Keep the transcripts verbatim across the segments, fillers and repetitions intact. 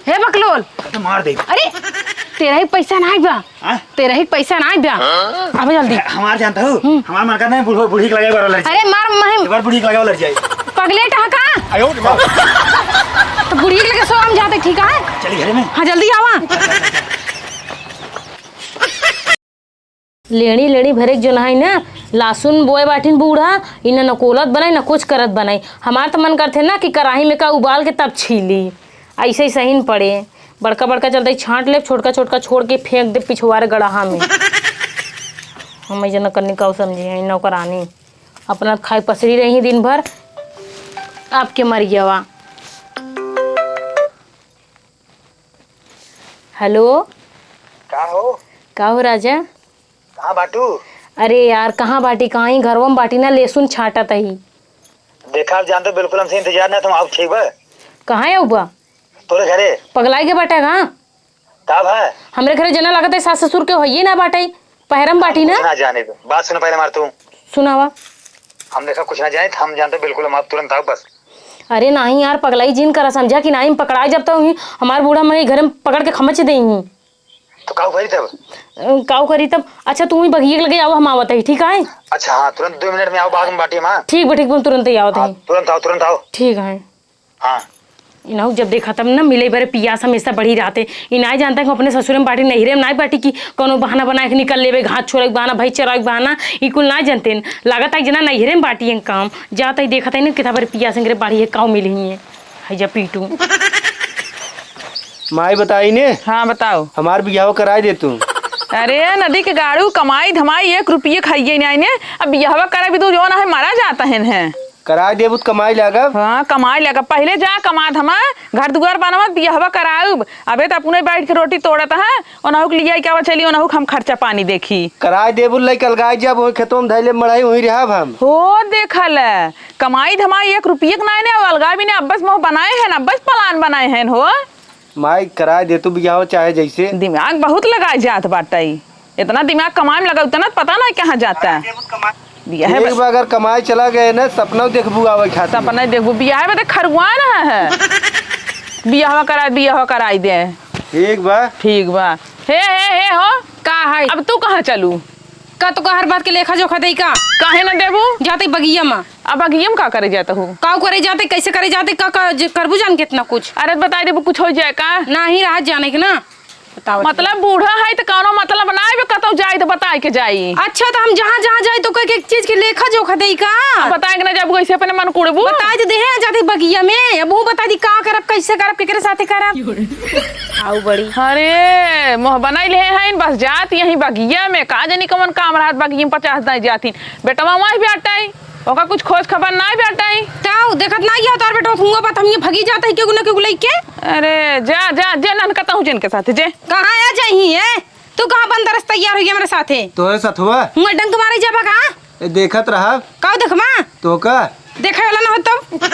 हे बकलोल। तो मार दे। अरे, तेरा ही पैसा ना आइबा। हाँ? तेरा ही पैसा ना आइबा। हाँ? अब जल्दी। हमार जानता हूँ, हम्म। हमार मन का नहीं, बूढ़ो, बूढ़ी के लगे बड़ा लड़ जाए। अरे मार मही। एक बार बूढ़ी के लगे लड़ जाए। पगलेट हा का? आयो रे माँ। तो बुढ़िया के लगे सो हम जाते, ठीक है? चली घरे में। हाँ, जल्दी आवा। लेणी, लेणी भरे के जोन है ना, लहसुन बोए बाटिन बूढ़ा, इन्हें न कोलत बनाई, न कुछ करत बनाई। हमार त मन करथे ना कि कराही में का उबाल के तब छीली। ऐसे ही सही न पड़े। बड़का, बड़का चलते ही छांट लेब, छोटका, छोटका छोड़ के फेंक देब पिछवारे गड़हा में। हम ऐसे न करनी का समझी है, नौकरानी। अपना खाए पसरी रही दिन भर, आपके मर गया वा। हेलो। का हो? का हो राजा? कहाँ बाटू? अरे यार, कहाँ बाटी, कहाँ ही घरवा में बाटी ना, लहसुन छाटत ही। देखा, आप जानते बिल्कुल हमसे इंतजार ना, तुम आओ, ठीक बा? कहाँ है उबा? तोरे घरे। पगलाई के बाटे का? का भा? हमरे घरे जना लागत है, सास ससुर के होइए ना बाटे, पहरम बाटी ना। कुछ ना जाने, बात सुन पहले मार तू। सुनावा। हम देखा कुछ ना जाने, हम जानते बिल्कुल, हम आप तुरंत आओ बस। अरे नाही यार, पगलाई जिन करा, समझा कि नाही, हम पकड़ा जब तो ही हमार बूढ़ा मरे घर में पकड़ के खमच दे ही। तो काऊ करी तब? अ, काऊ करी तब? अच्छा, तू ही बगिए के लगे आओ, हम आवत ही, ठीक है? अच्छा, हाँ, तुरंत दो मिनट में आओ, बाग में बाटी हम, हाँ? ठीक बा, ठीक बा, तुरंत ही आवत हाँ, ही। तुरंत आओ, तुरंत आओ। ठीक है। हाँ। इनहू जब देखा तब न मिले बरे पियास हमेशा बढ़ी रहते। ई नाय जानते कि अपने ससुरे में बाटी, नैहरे में नाय बाटी कि कौनो बहाना बनाए के निकल लेबे, घास छोड़े के बहाना, भैंस चरावे के बहाना, ई कुल नाय जानते। लागत है जना नैहरे में बाटी है काम। जात है देखत है न कितना बरे पियास है, बाढ़ी है, काऊ मिली है। है जा पीटू। माई बताई ने? हाँ, बताओ। हमार बियाह कराए दे तू। अरे नदी के गाड़ू, कमाई धमाई एक रुपये खाइए नहीं ने। अब बियाहवा कराए भी तू जो ना है, मारा जाता है न। कराए देबू त कमाई लागब। हाँ, कमाई लागब। पहिले जा कमा धमा, घर दुआर बनवा, बियाहवा कराउब। अबे त अपने बैठ के रोटी तोड़त है, ओनहु के लियाई के आवा चली, ओनहु के हम खर्चा पानी देखी। कराए देबू, लइका अलगाई जब वही खेतों में धइले मड़ाई, वहीं रहब हम। हो देखल, कमाई धमाई एक रुपये के नाई ने, अलगा भी ने, अब्बस मोह बनाए हैं, अब्बस प्लान बनाए हैं हो। माई, कराए दे तू बियाह चाहे जैसे। दिमाग बहुत लगाए जात बाटई। इतना दिमाग कमाई में लगा, उतना पता ना कहाँ जाता। बियाह ठीक बा, अगर कमाए चला गए ना, सपना देखबू आवे खातिर। सपना देखबू, बियाह में तो खरुआ रहा है। बियाहवा कराए, बियाहवा कराई दे। ठीक बा। ठीक बा। हे, हे, हे हो। का है? अब तू कहाँ चलू? का तो का हर बात के लेखा जोखा देई का? काहे ना देबू? जाते बगिया में। अब बगिया में का करे जात हो? काऊ करे जाते, कैसे करे जाते, का, का ज-, करबू जान के इतना कुछ? अरे बताई देबू, कुछ हो जाए का? नाही, राहत जाने के ना। बताओ। मतलब बूढ़ा है तो कौनो मतलब ना आवे, कतौ जाई तो बताए के जाई। अच्छा, तो हम जहाँ, जहाँ जाई तो कोई एक चीज के लेखा जोखा देई का? अब बताए के ना, जब वैसे अपने मन कुड़बू। बताए तो देहे जाते बगिया में, अब वो बता दी का करब, कैसे करब, केकरे साथे करब। आऊ बड़ी। अरे, मोह बनाई ले हैं, बस जात यहीं बगिया में, का जानी कौन काम रहत बगिया में, पचास दाई जाती। बेटवा वहीं बाटइ, ओका कुछ खोज खबर नाई बाटइ। ताऊ, देखत नाई है तोर बेटवा, हुआ बात हम ये भगी जात है, केहू ना केहू लइके। अरे, जा, जा, जे ननका तहूँ जिनके साथे, जे। कहाँ आ जाई है? तू कहाँ बंदरस तैयार होइया हमरे साथे? तोहरे साथ हुआ? हुआ डंक मारे जाबा का? ए, देखत रहब। काऊ देखमा? तो का? देखे वाला ना हो तब।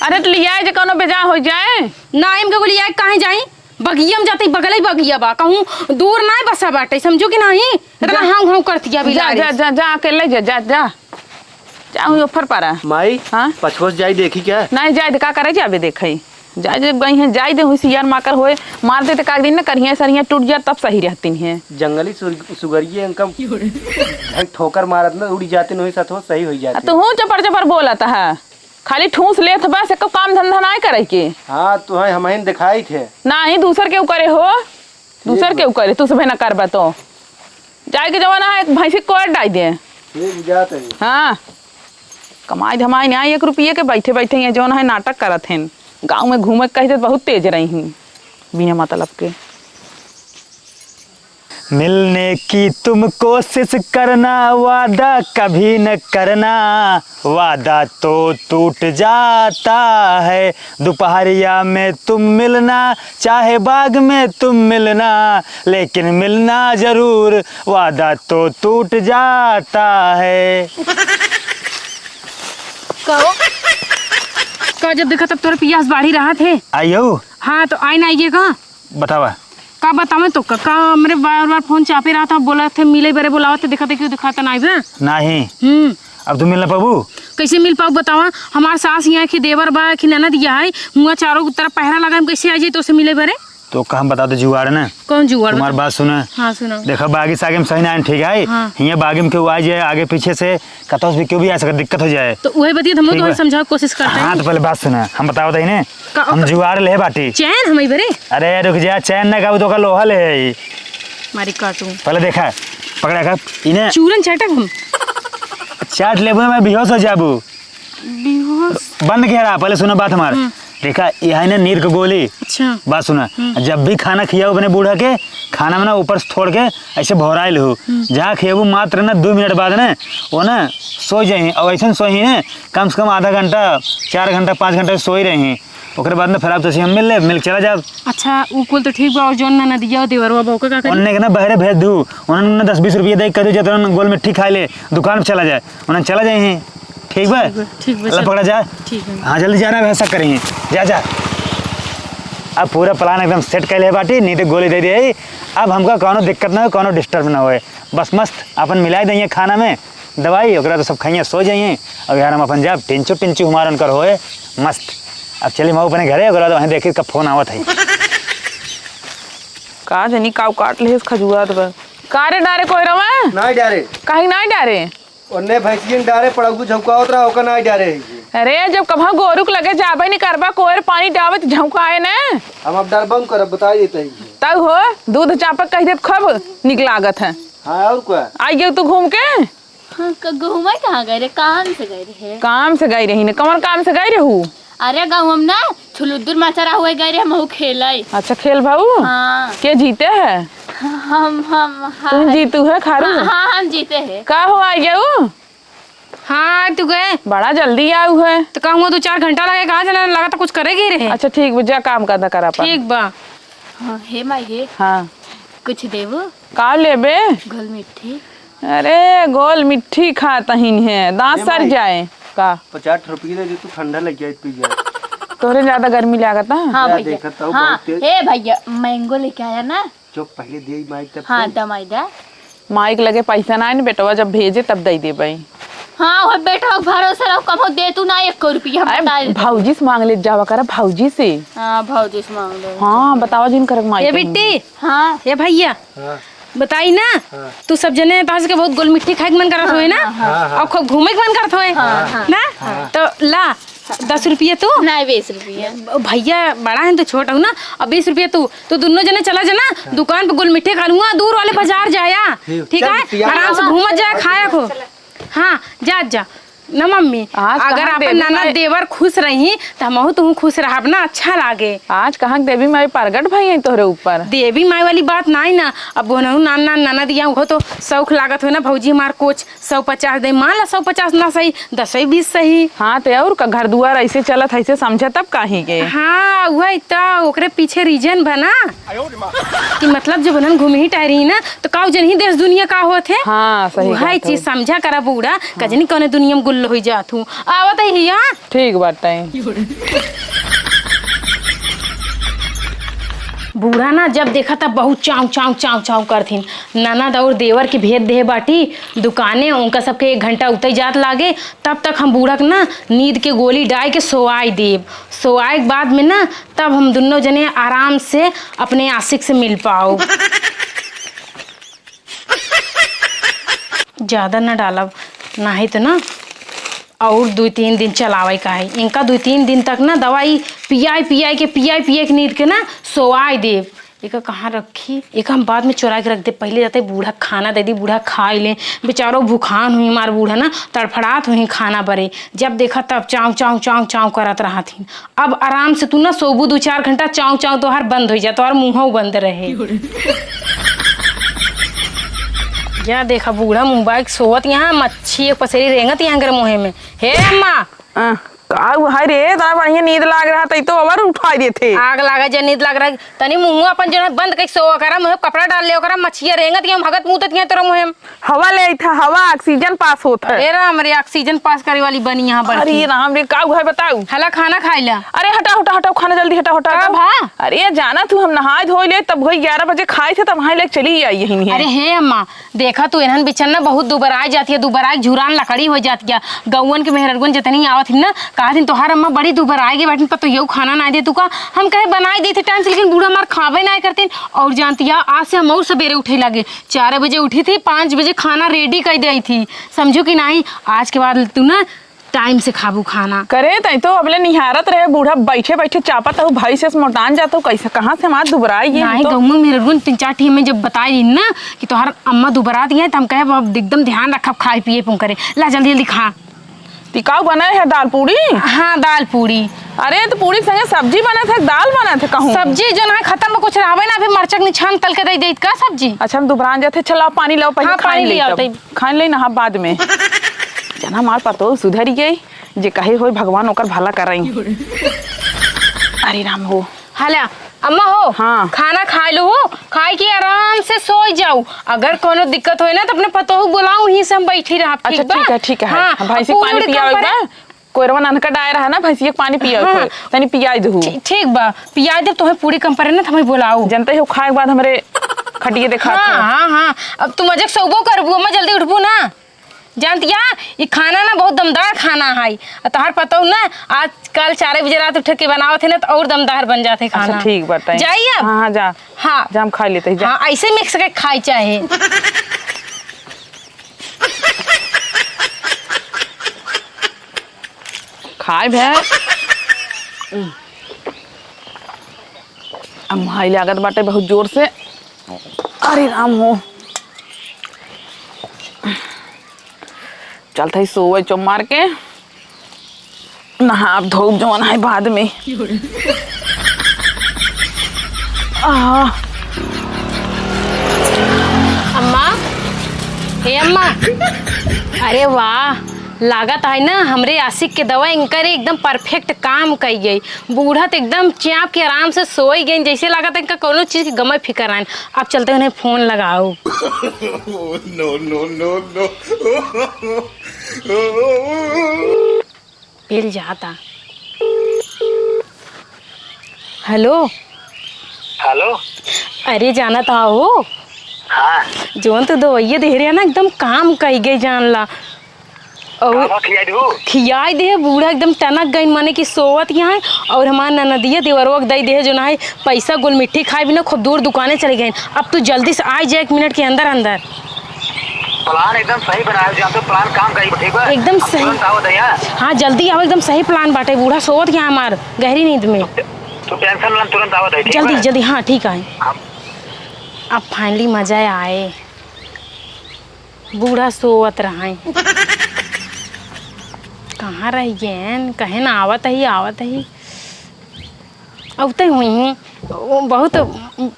अरे, तो लियाए जे कौनो बेजा हो जाए। ना, इनके को लियाए काहे जाई? बगिया में जाते ही बगल ही बगिया बा, कहूँ दूर ना बसा बाटे, समझो कि नाही? इतना जा। हाउ हाउ करतिया जा, बिलारी। जा, जा, जा, अकेले जा, जा, जा। जा, वहीं ऊपर पारा। माई, हाँ? पछवा से जाई देखी क्या? नहीं, जाए दे, का करे जाबे देखई? जाए दे, गई हैं, जाए दे, हुई सियार माकर होए, मार दे तो का दिन न करिया सरिया टूट जा, तब सही रहती हैं। जंगली सुर-, सुगरिये इनका ढक ठोकर मारत न उड़ी जाते, नहीं सत हो, सही हो आ, जाते। तू हूँ चपर चपर बोलत है, खाली ठूस लेत बस, एको काम धंधा नाय करे के। हाँ, तो है, हम ही दिखाई थे। नाही, दूसर केहू करे हो, दूसर केहू करे, तू सभे ना करबा तो। जाए के जमाना है, एक भैंसी कोयर डाई दे। ठीक, जात है। हाँ, कमाई धमाई ना, एक रुपये के बैठे बैठे ये जौन है नाटक करत हैं। गाँव में घूमे के कह दे, बहुत तेज रही हैं बिना मतलब के। मिलने की तुम कोशिश करना, वादा कभी न करना, वादा तो टूट जाता है। दोपहरिया में तुम मिलना, चाहे बाग में तुम मिलना, लेकिन मिलना जरूर, वादा तो टूट जाता है। कहो, का जब देखा तब तोरे पियास बाढ़ी रहा थे। आइयो। हाँ, तो आई ना आइए का? बतावा। का बतावे तो का, का हमरे बार बार फोन चापे रहा था, बोला थे मिले बरे बोलावा थे, देखा थे क्यों दिखाता ना आइबे? नाही। हम्म। अब तू मिल ना पाबू? कैसे मिल पाऊ बतावा? हमार सास यहाँ की देवर बा कि ननद यहाँ है, हुआ चारों तरफ पहरा लगा, हम कैसे आ जाई तोसे मिले बरे? तो का हम बता दे जुगाड़ ना। कौन जुगाड़ तुम्हार बता? बात सुना। हाँ, सुना। देखा, बागी सागे में सही ना है, ठीक है? हाँ। हियाँ बागी में केहू आ जाए आगे पीछे से, कतौ से भी केहू भी आ सके, दिक्कत हो जाए। तो वही बतिया हम ठीक तोहरे बा। समझावे के कोशिश करते हैं। हाँ, तो पहले बात सुना, हम बतावत ही ने। का-, हम का-, जुगाड़ ले बाटी। चैन हम बरे? अरे रुक जा, चैन ना का, वो तो का लोहा ले है। मारी काटू। पहले देखा, पकड़ा का, इन्हें चूरन चाटब हम। चाट लेबू ना, मैं बेहोश हो जाबू। बेहोश? बंद के रहा, पहले सुनो बात हमार। हम्म। देखा, यह है ना नींद के गोली। अच्छा। बात सुना, हम्म। जब भी खाना खियाओ अपने बूढ़ा के, खाना में ना ऊपर से थोड़ के ऐसे भौराइल हो। हम्म। जहाँ खियाबू मात्र ना दो मिनट बाद ना, वो ना सो जाए, और ऐसे सोई ना, कम से कम आधा घंटा, चार घंटा, पाँच घंटा सोई रही। ओकरे बाद में फिर आप तोसे हम मिल ले, मिल के चला जाब। अच्छा, उ कुल तो ठीक बा, और जौन ननदिया और देवरवा बा, ओकर का करी? उन्ने के ना बहरे भेज दू, उन्हें दस बीस रुपया दे के कह दू, जतन गोल मिट्टी खाए ले, दुकान पे चला जाए, उन्हें चला जाए हैं, ठीक बा? ठीक बा, ठीक बा, चला चल। पकड़ा जा। ठीक बा। हाँ, जल्दी जाना, वैसा करेंगे, जा, जा। अब पूरा plan एकदम set कर ले बाटी, नींद के गोली दे दे। अब हमका कौनो दिक्कत ना हो, कौनो disturb ना होए, बस मस्त अपन मिलाई देइए खाना में, दवाई, ओकरा तो सब खइया सो जाइए। अब यार हम अपन जाब, टिंचू टिंचू हमार उनकर होए मस्त। अब चली मऊ अपने घरे, ओकरा बाद वहीं देखी कब फोन आवत है। का जनी काऊ काट ले खजुआत बा। का रे डारे कोई रवा? नाई डारे। काहे नाई डारे? ओन्ने भैंसियन डारे पड़ौगू झौकावत रहा, ओकर नाई डारे है ये। अरे जब कभा गोरू के लगे जाबे नहीं करबा, कोयर पानी डाबे तो झौकाए ने। हम अब डार बंद करब, बताई देते हैं। तब हो, दूध चापक कह देत खूब निक लागत है। हाँ, और क्या? आई गयो तू घूम के? हाँ, क-, घूमे कहाँ गए रहे? काम से गए रहे। काम से गई रही ने? कौन काम से गई रहू? अरे, गाँव में ना छुलुद्दुर माचा रहा हुए गए रहे, हम खेलाई। अच्छा, खेल भाऊ? हाँ। के जीते है? हम, हम, हाँ। तुम जीतू है, खारू? हाँ, हाँ, हम जीते हैं। का हो, आ गया वो? हाँ, तू गए। बड़ा जल्दी आऊ है। तो कहूँ दो चार घंटा लगे, कहाँ जाना लगा, तो कुछ करेगी रहे। अच्छा, ठीक बा, जा काम करना कर अपन। ठीक बा। हाँ, हे माई, हे। हाँ। कुछ देबू? का लेबे? घुल मिट्ठी। अरे, गोल मिट्ठी खात हिन है, दांत ए सर माई। जाए। का? पचास रुपये दे दे, तू ठंडा लग जाए, पी जाए। तोरे ज्यादा गर्मी लागत ना? हाँ या भैया। देखत हूँ हाँ, बहुत तेज। ए भैया, mango लेके आया ना? जो पहले दे माई तब हाँ, तो। दमाई दा। माई के लगे पैसा ना है ना बेटवा, जब भेजे तब दे देबे। हाँ, वो बेटवा के भरोसे रहो, कबो दे तू ना एक रुपया, हम अरे, बता देते। भौजी से मांग ले जावा करा, भौजी से। हाँ, भौजी से मांग ले। हाँ, बतावा जिन करक माई ए कहीं। बिट्टी। हाँ। ए भैया। हाँ। बताई ना, हाँ। तू सब जने पास के बहुत गोल मिट्ठी खाए के मन करत होए ना? हाँ, हाँ, हाँ। और खूब घूमे के मन करत होए, हाँ, हाँ। ना? हाँ। तो ला, दस रुपये तू। नहीं, बीस रुपये। भैया बड़ा है तो छोट हूँ ना, अब बीस रुपये तू, तो दोनों जने चला जाना, हाँ। दुकान पे गोल मिट्ठी खा लूंगा, दूर वाले बाजार जाया, ठीक ठीक, है? चल, पिया। आराम से घूमत जाया, खाया खो। हाँ, जा, जा। ना मम्मी, आज अगर कहाँ अपन देवी ननद माई देवर खुश रही, त हमहू तुहू खुश रहब ना, अच्छा लागे। आज कहाँ के देवी माई प्रगट भई हैं तोहरे ऊपर? देवी माई वाली बात नाई ना, अब ओनहू नान नान ननद या उहो तो शौक लागत हो ना, भौजी हमार कुछ सौ पचास दे, मान ला सौ पचास ना सही, दसई बीस सही। हाँ, ते और का घर दुआर ऐसे चलत है, ऐसे समझे तब काहे के? हाँ, वही तो ओकरे पीछे reason बा ना। कि मतलब जब उन्हन घूम ही टहरी ना, तो काऊ जनही देश दुनिया का होत है? हाँ, सही वही बात चीज है। समझा करा बूढ़ा, हाँ। कजनी कौने दुनिया में गुल्ल होई जात हूँ। आवत है हिया। ठीक बाटे। बूढ़ा ना जब देखा तब बहुत चाव, चाव, चाव, चाव करथिन। ननद और देवर के भेज देहे बाटी दुकाने, उनका सबके एक घंटा उतई जात लागे, तब तक हम बूढ़ा के ना नींद के गोली डाल के सोआई देब। सोआए के बाद में ना तब हम दुनों जने आराम से अपने आशिक से मिल पाओ। ज्यादा ना डालब, नाहीं तो ना और दुई तीन दिन चलावे का है। इनका दुई तीन दिन तक ना दवाई पियाई पियाई के, पियाई पियाई के नींद के ना सोवाई देब। एका कहाँ रखी? एका हम बाद में चोरा के रख दे। पहले जाते बूढ़ा खाना दे दी, बूढ़ा खा ले। बेचारो भूखान हुई, हमार बूढ़ा ना तड़फड़ात हुई खाना बरे। जब देखा तब चाव चाव चाव चाव करत रहत ही। अब आराम से तू ना सोबू दू चार घंटा, चाव चाव तोहार बंद हो जा, तोहार मुंहौ बंद रहे। या देखा बूढ़ा मुंह बाइक सोवत यहाँ, मच्छी एक पसेरी रेंगत यहाँ कर मुँहे में। हे अम्मा, आ। का उ, हाय रे, इतना बढ़िया नींद लाग रहा था, ई तो अउर उठाई देथे। आग लागे जे नींद लाग रहा, तनी मुँह अपन जो है बंद कइके सोवा करा, मुँह कपड़ा डाल ले ओकरा, मछिया रेंगत के हम हगत मूतत के तोरा मुँह में। हवा ले आई था, हवा, oxygen pass होत है। ए राम रे, oxygen pass करे वाली बनी यहाँ बड़की। अरे राम रे, का हुआ है बताऊ? हला खाना खाई ला। अरे हटा, हटा, हटाओ खाना जल्दी, हटाओ, हटाओ, का हटाओ। भा? अरे जाना तू, हम नहाए धोए ले, तब वही ग्यारह बजे खाए थे, तब वहाँ ले चली आई यही नहीं है। अरे हे अम्मा, देखा तू एनहन बिचन ना बहुत दुबराए जाती है, दुबराए झुरान लकड़ी हो जाती है। गौवन के मेहरगुन जितनी आवत ही ना, कहा दिन तोहार अम्मा बड़ी दुबराए गई बैठन, पर तो यू खाना ना दे तू का। हम कहे बनाए देते टाइम से, लेकिन बूढ़ा हमार खावे ना करते। और जानती है, आज से हम और सवेरे उठे लगे, चार बजे उठी थी, पाँच बजे खाना रेडी कर दे थी, समझो कि नहीं? आज के बाद तू ना टाइम से खाबू खाना। करे तई तो अबले निहारत रहे बूढ़ा, बैठे बैठे चापत हूँ, भाई से मोटान जात हूँ, कैसे कहाँ से हमार दुबराई ये नहीं, तो। गौवा में रगुन तीन चार ठी में जब बताई रही ना कि तोहार अम्मा दुबरात गई, तो हम कहे अब एकदम ध्यान रखब खाए पिए पुंग करे। ला जल्दी जल्दी खा। टिकाऊ बना है दाल पूड़ी? हाँ, दाल पूड़ी। अरे, तो पूड़ी के संगे सब्जी बनत है, दाल बनत है कहूँ? सब्जी जो ना खत्म में कुछ रहबे ना, अभी मरचक निछान तल के दे देत का सब्जी? अच्छा, हम दुबरान जाते, चला पानी लाओ, पहले हाँ, खाई पानी ले ले आओ, तब। तई। खाई ले ना, हाँ, बाद में। जना मार पतो सुधरी गई, जे कहे होई भगवान ओकर भला करई। अरे राम हो। हला, अम्मा हो, हाँ। खाना खा लो हो, खाए के आराम से सोई जाऊ। अगर कोनो दिक्कत होए ना, तो अपने पतोहू बुलाऊ, वहीं से हम बैठी रहब, अच्छा, ठीक बा? ठीक है, ठीक है। हाँ, हम भैंसी अब पानी पूरी पियावे कम बा। कोयरवा नन्हका डाय रहा ना, भैंसिया के पानी पियावे हाँ। के, तनी पियाई दहू। ठी-, ठीक बा, पियाई देब तोहे पूरी कम परे ना, तो हमें बुलाऊ। जनते हो, खाए के बाद हमरे खटिए देखा हाँ, हाँ, हाँ, अब तू मजे के सोबो करबू, अम्मा जल्दी उठबू ना। जानतिया, ई खाना ना बहुत दमदार खाना है। आ तोहार पतोह ना आजकल चार बजे रात उठ के बनावत है ना, तो और दमदार बन जात है खाना। अच्छा, ठीक बाटे। जाई अब? हाँ, हाँ, जा। हाँ। जा, हम खा लेते हैं, जा। हाँ, ऐसे mix के खाई चाहे। खाए भे। अब माई लागत बाटे बहुत जोर से। अरे राम हो। चलत हई सोवे चौमार के, नहाब धोब जवन है बाद में। आह। अम्मा, हे अम्मा, अरे वाह, लागत है ना हमरे आशिक के दवा इनकर एकदम perfect काम कई गई। बूढ़ा त एकदम चाप के आराम से सोई गइन, जैसे लागत है इनका कौनो चीज के गमे फिकर आइन। अब चलते उन्हें फोन लगाओ। No, no, no, no। मिल जाता। हेलो। हेलो। अरे जानत हो? हाँ। जौन तू दवाइया दे रहे ना, एकदम काम कई गई जान ला। और का बा, खियाई देबू? खियाई दे, बूढ़ा एकदम टनक गइन, माने कि सोवत यहाँ है। और हमार ननदिया देवरवा के दई दे, जो ना है पैसा गुल मिट्ठी खाए बिना खूब दूर दुकाने चली गइन। अब तू जल्दी से आ जा एक मिनट के अंदर अंदर। प्लान एकदम सही बनाए, जहाँ पे प्लान काम करी, ठीक बा? एकदम हम सही। तुरंत आवत है यहाँ। हाँ, जल्दी आओ, एकदम सही प्लान बाटे। बूढ़ा सोवत यहाँ हमार गहरी नींद में। तू टेंशन ना, तुरंत आवत है, ठीक जल्दी, बा? जल्दी, हाँ, ठीक है। हम अब finally मजा आए। बूढ़ा सोवत रहे। कहाँ रह गए? कहे ना आवत ही, आवत ही। अब तय हुई हैं। वो बहुत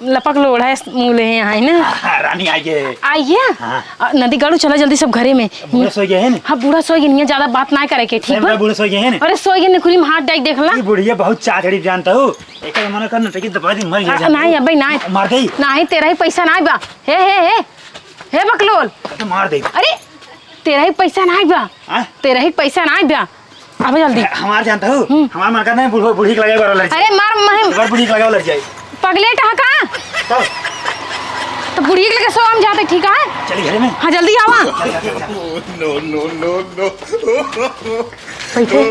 लपक लोढ़ा है, मूले हैं, है ना? हाँ, रानी, आइए। आइए? हाँ। आ, नदी गाड़ू, चला जल्दी सब घरे में। बूढ़ा सो गए हैं ना? हाँ, बूढ़ा सो गए, नहीं ज्यादा बात ना करे के, ठीक सही बा? बा, बूढ़ा सो गए हैं ना? अरे सो गए, निकुरी में हाथ डाइक देख ला। ये बुढ़िया बहुत चाकरी जानता हो। एक मन कर नटकी दबा दी, मर आ, जाए। नहीं, अबे नहीं। मार दे। नहीं, तेरा ही पैसा नहीं बा। हे, हे, हे। हे बकलोल। तो मार दे। अरे, तेरा ही पैसा ना बा। हाँ? तेरा ही पैसा ना बा। अब जल्दी। हमार जानता हो? हम्म। हमार मन का नहीं, बूढ़ो, बूढ़ी के लगे वाला लड़ जाए। अरे मार महे। एक बार बूढ़ी के लगे वाला लड़ जाए। पगलेट हाँ का? तब? तो बुढ़िया के लगे सो हम जाते, ठीक है? चली घरे में। हाँ, जल्दी आवा। चल, चल, चल, चल। No, no, no, no। बैठे।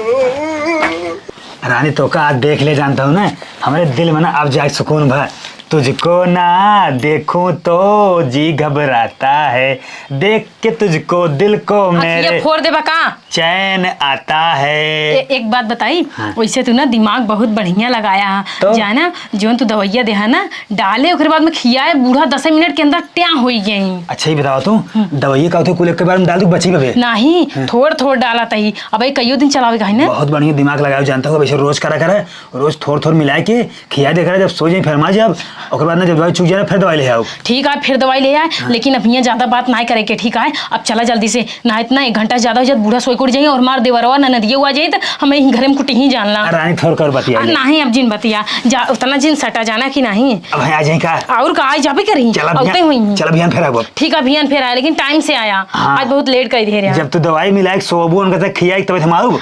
रानी, तोका आज देख ले जानता हूँ ना, हमरे दिल में ना अब जाए सुकून भा। तुझको ना देखूं तो जी घबराता है, देख के तुझको दिल को अखिया मेरे फोड़ देबा का? चैन आता है। ए-, एक बात बताई, हाँ। वैसे तू ना दिमाग बहुत बढ़िया लगाया है। तो? जाना, जौन तू दवाइया देहा ना, डाले, ओकरे बाद में खियाए, बूढ़ा दस मिनट के अंदर ट्यां होई गई। अच्छा, ये बताओ तू, हम्म। दवाइया का होते कुल एक के बार में डाल दूं, बची बबे? नहीं, हाँ। थोड़ थोड़ डाला तही। अब एक कईयो दिन चलावे का है ना? बहुत बढ़िया दिमाग लगाओ, जानता हूँ, अब ऐसे रोज करा करे, रोज थोड़ थोड़ मिला के खिया दे करे, जब सो जाए फिर मा जाब। ओकर बाद ना, जब दवाई चुक जाए ना, फिर दवाई ले आओ। ठीक है, फिर दवाई ले आए, हाँ। लेकिन अब हियाँ ज्यादा बात ना करे के, ठीक है? अब चला जल्दी से, ना इतना एक घंटा ज्यादा हो जात, बूढ़ा सोई के उठ जाई और हमार देवरवा ननदिया आ जाई, तो हमें यहीं घरे में कुटी ही जानला। अरे रानी, थोर कर बतिया आ, ले। नहीं, अब जिन बतिया, जा, उतना जिन सटा जाना कि नहीं। अब आ जाए का? और का, आज जाबे करी? चला अउते बिहान, हुई। चला बिहान फिर आबो। ठीक है, बिहान फिर आया, लेकिन टाइम से आया। हाँ। आज बहुत लेट कर दे रहे हैं। जब तू दवाई मिलाए, सोबू उनका तक खियाई, तब हम आऊब।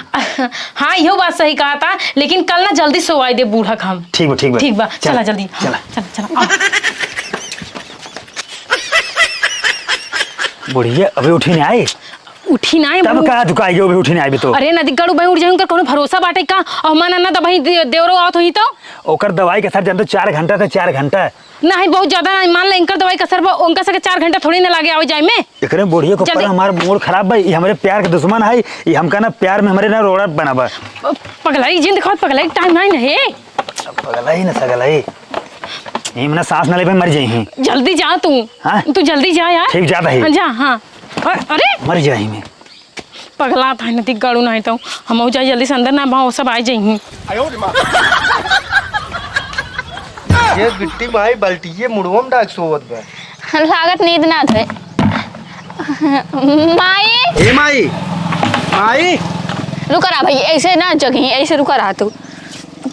हाँ, इहो बात सही कहा था, लेकिन कल ना जल्दी सोवाई दे बूढ़ा का हम। ठीक बा, ठीक बा। ठीक बा, चल, चला जल्दी। चला। चला, चला, आ। बुढ़िया अबे उठी नहीं आई। उठी नहीं तब बहू। का दुकाई गयो, अबे उठी नहीं आई भी तो। अरे नदी गड़ू बहू उठ जाए, उनकर कोनो भरोसा बाटे का? और मन अन्ना दबाई दे-, देवरो आवत होई तो? ओकर दवाई के सर जानते चार घंटा था, चार घंटा। नहीं, बहुत ज्यादा नहीं, मान ले इनकर दवाई का सर बा, उनका सके चार घंटा थोड़ी ना लागे आवे जाए में। एकरे बुढ़िया को जल्दी। पता हमार मूड खराब बा, ये हमरे प्यार के दुश्मन है, ये हमका ना प्यार में हमरे ना रोड़ा बनाबा। प-, पगलाई जिन दिखाओ, पगलाई टाइम नहीं नहीं। पगलाई ना सगलाई। ये मने सांस ना लेबे, मर जाई हैं। जल्दी जा तू। हाँ? तू जल्दी जा यार। ठीक, जाता है। जा, हाँ। अ-, अरे! मर जाई मैं। पगला था नदी गड़ू नहीं तो। हम जाई जल्दी से अंदर ना, बा, वो सब आ जाई हैं। ये बिट्टी माई बाल्टी, ये मुड़वा में डाक सोवत बा। लागत नींद ना थे। माई! ए माई! माई! रुका रहा भाई, ऐसे ना जगही, ऐसे रुका रहा तू।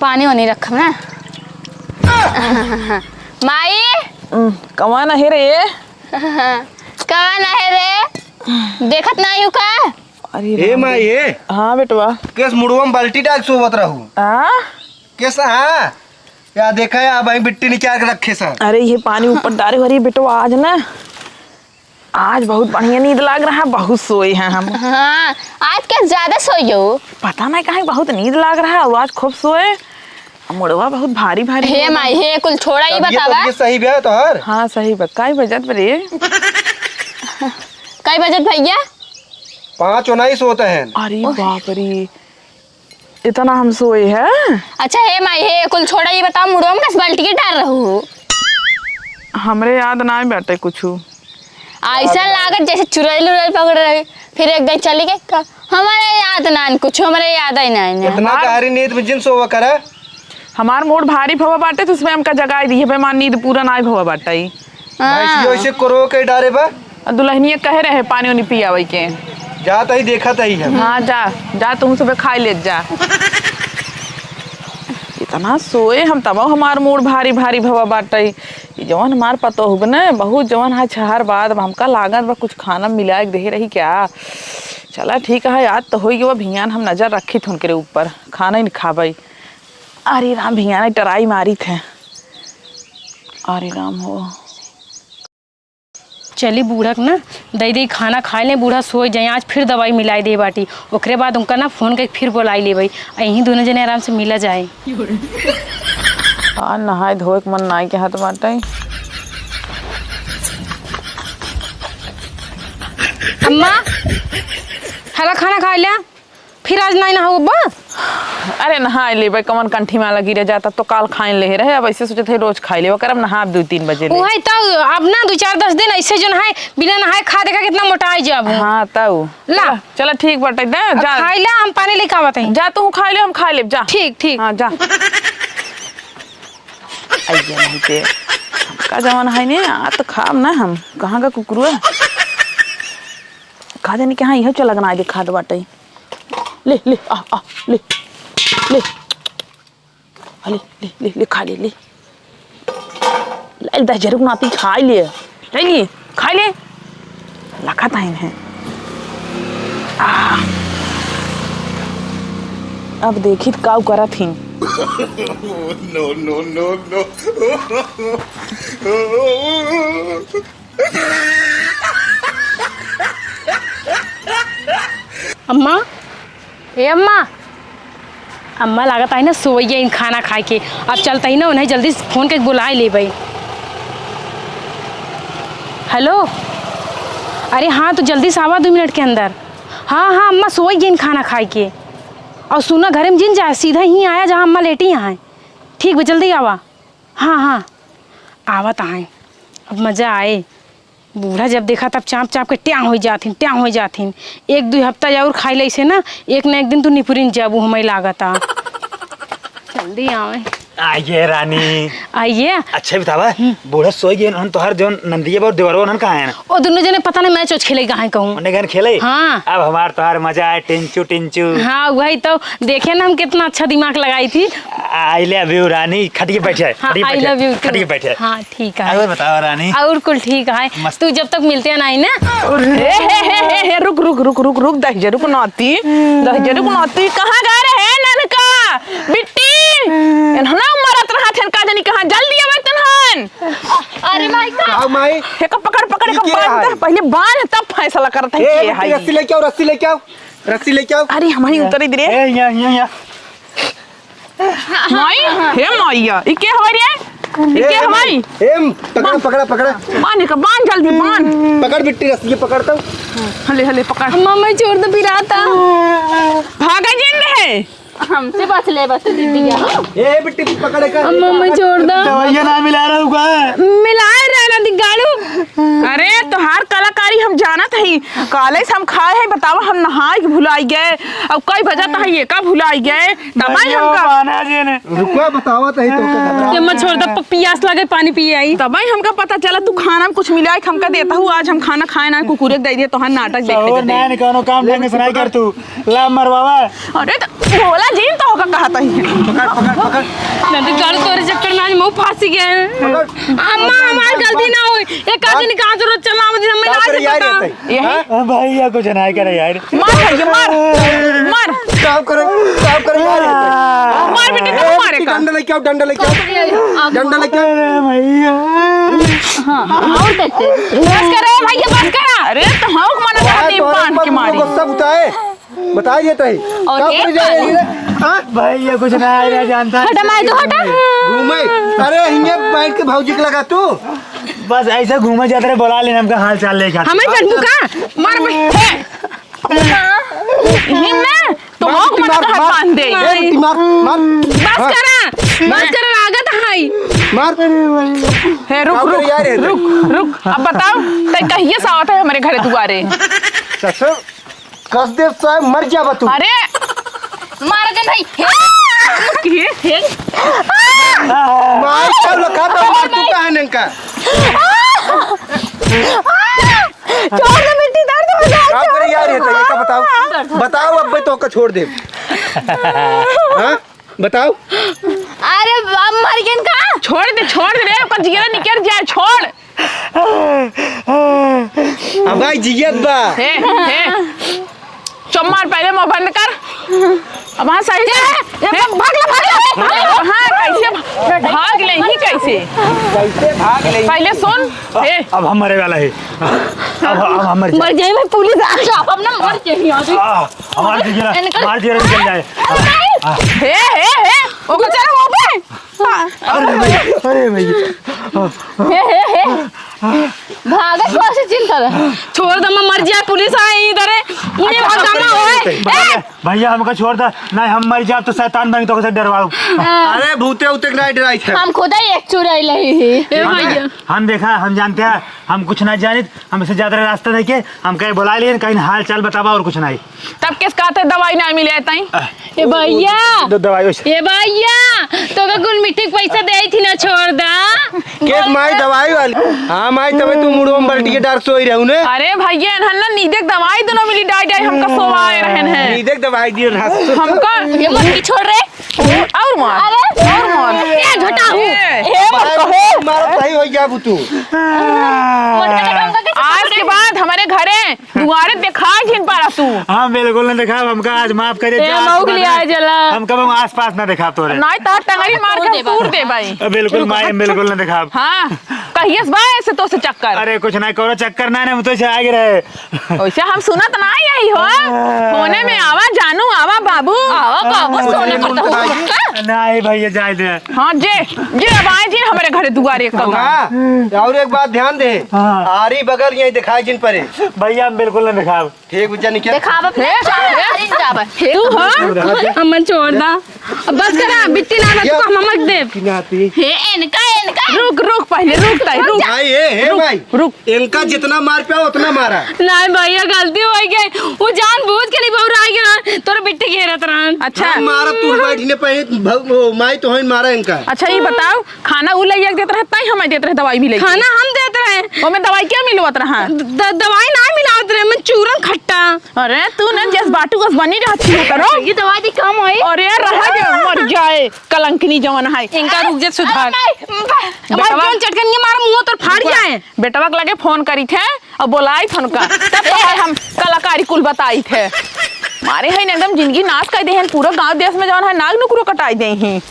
पानी वानी रख ना। माई! उम, कौन है रे? कौन है रे? देखत नाही हूँ का? अरे ए राम माई, रे। ए। हाँ बेटवा। केस मुड़वा में बाल्टी डाल सोवत रहू? हाँ? केस, हाँ? या देखा या भाई बिट्टी निकाल के रखे सा। अरे ये पानी ऊपर डारे हो रही बेटवा, आज ना, आज बहुत बढ़िया नींद लाग रहा, बहुत सोए हैं हम। हाँ, आज क्या ज्यादा सोई हो? पता नहीं काहे बहुत नींद लाग रहा है, आज खूब सोए। मुड़वा बहुत भारी भारी हे हो माई, रहा। हे कुल छोड़ा ही तब ये बतावा। तब ये सही ब्याह तोहार? हाँ, सही बा। काई बजत बा रे? काई बजत भैया? पाँच उन्नीस होते हैं। अरे ओह। बाप रे, इतना हम सोए हैं? अच्छा हे माई, हे कुल छोड़ा, ये बताओ मुड़वा में कस बाल्टी के डार रहू? हमरे याद ना बाटे कुछ। ऐसा लागत जैसे चुड़ैल उड़ैल पकड़ रहे, फिर एक दिन चली गई का? हमारे याद ना कुछ, हमारे याद ही नहीं है। इतना हमार गहरी नींद में जिन सोवा करे। हमार मूड भारी भवा बाटे, तो उसमें हमका जगाई दी है, बे हमार नींद पूरा ना भवा बाटे। हाँ। भैंसियो ऐसे करो के डारे बा। और दुल्हनिया कहे रहे पानी उनी पियावे के। जात ही देखत ही हम। हाँ, जा, जा, तू सुबह खाई ले जा। इतना सोए हम, तब हमार मूड भारी भारी भवा बाटे। ई जवन हमार पतोह बने, बहुत जवन है छहर बाद, अब हमका लागत बा कुछ खाना मिला के दे रही क्या। चला ठीक है, याद तो होई गवा, भियान हम नजर रखी थे उनके ऊपर, खाना ही नहीं खाबई। अरे राम, भियान टराई मारी थे। अरे राम हो। चली बूढ़ा के ना दई दई खाना खाए ले, बूढ़ा सोए जाए। आज फिर दवाई मिलाई दे बाटी, ओकरे बाद उनका ना फोन करके फिर बोलाई लेबई, आ यहीं दोनों जने आराम से मिला जाए। आज नहाए धोए के मन नाई के हाथ बाटे। अम्मा, हला खाना खाए लिया। फिर आज नाई नहाओ अब्बा? अरे नहाए लेबे, कवन कंठी माला गिरे जाता, तो काल खाइन ले रहे, अब ऐसे सोचत है रोज खाए लेबे, करब नहाब दू तीन बजे ले। उहे तो, अब ना दू चार दस दिन ऐसे जो नहाए, बिना नहाए खा देखा कितना मोटाए जाबू। हाँ तऊ। ला। चला, चला ठीक बाटे, दे, अब जा। खाई ला, हम पानी लेके आवत हई। जा तू खाई ले, हम खाई लेब, जा। ठीक, ठीक। हाँ, जा। आइए नहीं ते, हमका जवन है ने, आ तो खाब ना हम, कहाँ का कुकुरुआ? खा जाने के, हाँ, इहो चला गना आगे खाद बाटे। ले, ले, आ, आ, ले, ले। आ, ले, ले, ले, ले, खा ले, ले। ले, दस जरूर नाती खा ले। ले, ले, खा ले। लखत आइन है। आ। अब देखी त काऊ करत हिन। No, no, no, no। अम्मा, ए अम्मा, अम्मा लागत आई ना सोइया इन खाना खाए के। अब चलता ही ना उन्हें जल्दी फोन करके बुलाए लेबे। हेलो, अरे हाँ, तू जल्दी से आवा दो मिनट के अंदर। हाँ, हाँ अम्मा, सोइया इन खाना खाए के। और सुना, घरे में जिन जाए, सीधा ही आया जहाँ अम्मा लेटी हैं। ठीक बा, जल्दी आवा। हाँ, हाँ, आवत आए। अब मजा आए। बूढ़ा जब देखा तब चाँप चाँप के ट्यां होइ जाथिन, ट्यां होइ जाथिन। एक दुइ हफ्ता और खाई लइसे ना, एक ना एक दिन तू निपुरिन जाबू, हमई लागता। जल्दी आवे। आइए रानी। आइए। अच्छा बतावा, हम्म। बूढ़ा सोई गए हन, तोहार जौन नंदिया बा और देवरवा हन कहाँ हैं? ओ दुनो जने पता नहीं match वैच खेले कहाँ हैं कहूँ। उन्हें गन खेले? हाँ। अब हमार तोहार मजा आए, टिंचू टिंचू। हाँ, वही तो, देखे ना हम कितना अच्छा दिमाग लगाई थी। I love you रानी, खटिए बैठे, हाँ, खटिए I बैठे, love you too। खटिए बैठे। हाँ, ठीक है। और बताओ रानी। और कुल ठीक है। मस्त। तू जब तक मिलते हैं ना, ना। अरे। हे, हे, हे, हे, हे, रुक, रुक, रुक, रुक, रुक, दहिजरू के नाती, दहिजरू के नाती, कहाँ गए रहे ननका? बिट्टी, इन्हना मरत रहा थे, का जानी कहाँ, जल्दी आवे तनहन। अरे माई का। आओ माई। हे का पकड़, पकड़, ई का के बांध है? दे, पहले बांध, तब फैसला करत है ए, के बिट्टी, है। रस्सी लेके आओ, रस्सी लेके आओ, रस्सी लेके आओ। अरे, हमारी उतरी दे रे। ए, या, या, या। माई, हे माइया, ई के हमारी है? ई ए, के हमारी? ए, पकड़ा, पकड़ा, पकड़ा। बांध का, बांध जल्दी, बांध। पकड़ बिट्टी, रस्सी के पकड़ता हूँ। हले, हले, पकड़। मम्मी छोड़ दो, पिराता। भागा जिन रहे। हमसे बच ले बस दीदिया। ए बिट्टी पकड़ के। अम्मा, मैं छोड़ दा। दवाइयाँ ना मिला रहा होगा। मिलाए रहे ना दिगाड़ू। अरे तोहार कलाकारी हम जानत हई। काले से हम खाए हई, बतावा हम नहाए के भुलाई गए। अब कई बजत हई, ये का भुलाई गए? तबाई भैया, हमका पाना जी ने। रुको, बतावा तही तो। ये मत छोड़ दा, प-, पियास लगे, पानी पिए आई। तबाई हमका पता चला तू खाना में कुछ मिला है, हमका देता हूँ। आज हम खाना खाए ना, कुकुरे के दे दिए, तोहार नाटक देखे और देखे। ना, ना, कोनो काम ढंग से नहीं कर तू। ला मरवावा। अरे त भोला जी तो होगा कहत ही। पकड़, पकड़, पकड़। नदी गाड़ी तोरे चक्कर में आज मऊ फांसी गए। पकड़। अम्मा, हमार गलती ना होई। एक आदमी कहाँ जरूरत चला, मुझे हमें बाप आज रे, यार, पता। ये तो है। यही? हाँ? ओ भैया, कुछ ना करे यार। मार भैया, मार। मार। काम करे, काम करे यार, ये तो। मार बेटे, ए, तू मारे का। डंडा लेके आओ, डंडा लेके आओ। डंडा लेके आओ। अरे भैया। हाँ, और कैसे? बस करे भैया, बस करा। अरे तो हाँ, मना कर दी, बांध के मारी। गुस्सा बुताए। बता ये तही। और का एक कर रही है? हाँ? भाई, ये कुछ ना है, जानता है। हटा, मार दो, हटा। घूमे। अरे, हिंगे बैठ के भौजी के लगा तू। बस ऐसे घूमे जाते रहे, बुला लेना हमका हाल चाल लेके। हमें जनबू का? मार बे। हे। हिन्ना, तो मार, हौक मत मार, कहत मार। बांध दे। ए, मार, मार। बस हाँ। करा, बस करा, लागत है। मार। हे, रुक, का करे रुक, यार, ये रुक, रुक। अब बताओ, तै कहिए से आवत है हमरे घरे दुआरे? ससुर। कस देव साहब, मर जाबा तू। अरे, मारा जन भाई। हे, हे, हे। मार, सब लोग खाता, मर तू कहाँ नंका? छोड़ दे, मिट्टी दर्द हो जाए, का करे यार, ये तो, ये का बताओ? दर्द। बताओ, अब तो का छोड़ दे। हाँ? बताओ। अरे, अब मर गए का? छोड़ दे, छोड़ दे रे, ओकर जियरा निकल जाए, छोड़। अब भाई जियत बा। हे, हे। चुप मार, पहले मुंह बंद कर। अब हाँ, सही से। ए, ए, भाग ले, भाग ले, भाग ले। हाँ, कैसे भाग ले ही कैसे? कैसे भाग ले? पहले सुन। ए। अब हम मरे वाला है। अब, अब हम मर जाए। मर जाए भाई, पुलिस आ। अच्छा, अब हम ना मर जाए यहाँ से। आ, हमार जिगरा, इनका हमार जिगरा निकल जाए। आ, आ। हे, हे, हे, वो बेचारा वहाँ पे। अरे भाई, अरे भाई। हे, हे, हे। भागत कौन सी चिंता है? छोड़ दे, मैं मर जाए, पुलिस आए इधर है। ये अच्छा, हंगामा अच्छा, होए। अच्छा। ए! भैया, हमका छोड़ दे। नहीं, हम मर जाब तो शैतान बन के तोके से डरवाऊ। हाँ। अरे, भूते उते के नहीं डराई थे। हम खुदा ही एक चुराई लही ही। ए भैया। हम देखा, हम जानते हैं, हम कुछ ना जानित, हम इसे ज्यादा रास्ता नहीं के, हम कहीं बुला लिए, कहीं हाल चाल बतावा और कुछ नहीं। तब किस कहते दवाई ना मिले ताई? ए भैया। द-, दवाई वैसे। ए भैया, तोके कुल मिट्टी के पैसा दे थी ना, छोड़ दा। केस माई दवाई वाली। हाँ माई, तबे तू मुड़वा में बल्टी के डार सोई रहू ने। अरे भैया, इन्हन ना नींदे के दवाई दुनो मिली डाई डाई हमका सोवाए रहन है। नींदे के दवाई दिए रहा। हमका ये मत की छोड़ रे। और मार। अरे। और मार। ए, झटा हूँ। ए। ए, मत कहो। मारो सही हो जाबू तू। आज के बाद हमारे घरे दुआरे देखाई जिन पारा तू। हाँ, बिल्कुल न देखाब, हमका आज माफ करे, ए, जा, मऊ के लिए आज आ जला। हमका हम आसपास न देखाब तोरे। नहीं, तार टंगरी मार के हम तूर दे भाई। ए, बिल्कुल माई, हम बिल्कुल न देखाब। हाँ, कहियस बा ऐसे तो से चक्कर। अरे, कुछ नहीं करो, चक्कर ना, ना, हम तो ऐसे आगे रहे। वैसे हम सुनत ना यही हो। हाँ। होने में आवा जानू, आवा बाबू। आवा बाबू, सोने को तो। नहीं भैया, जाए दे। हाँ, जे, जे अब आए जी हमारे घरे दुआरे कब। हाँ, और एक बात ध्यान दे। हाँ। आरी बगल यही दिखाई जिन परे। भैया, हम बिल्कुल न देखाब। ठीक, बुझा निकल। देखाब अपने हे? चार हे? आरी जाब। हे तू, हाँ? अमन छोड़ दा। अब बस करा, बिट्टी ना, ना, तू ये हम मत दे। कि नाती? हे, इनका, इनका। रुक, रुक, ले, रुक ताई, रुक। माई, ए, हे रुक, माई। रुक। इनका जितना मार पाओ, उतना मारा। नहीं भैया, गलती होइ गई। वो जानबूझ के नहीं बौराइ गया, तोरे बिट्टी घेरत रहन। अच्छा। हम मारा, तू बैठी ने पहले, भ-, वो, माई तो है, मारा इनका। अच्छा, ये बताओ, खाना उ लइया के देत रहे, ताई हमें देत रहे, दवाई भी लइके? खाना हम देत रहे। ओमे दवाई क्या मिलवत रहा? द-, दवाई ना मिलावत रहे, मैं चूरन खट्टा। अरे, तू ना जस बाटू बस बनी रहती है, करो। ये दवाई दी काम होई। अरे, रहा जा, मर जाए, कलंकिनी जवन है। इनका रुक जा, सुधार। अरे, नहीं, बा-, बेटवा भाई, जौन चटकन के मारा मुंह तोर फाड़ जाए। बेटवा के लगे फोन करी थे और बोलाई थे उनका, तब तो हम कलाकारी कुल बताई थे। मारे है एकदम जिंदगी नाश कर दे हैं, पूरा गांव देश में जवन है नाग नुकरो कटाई दे हैं।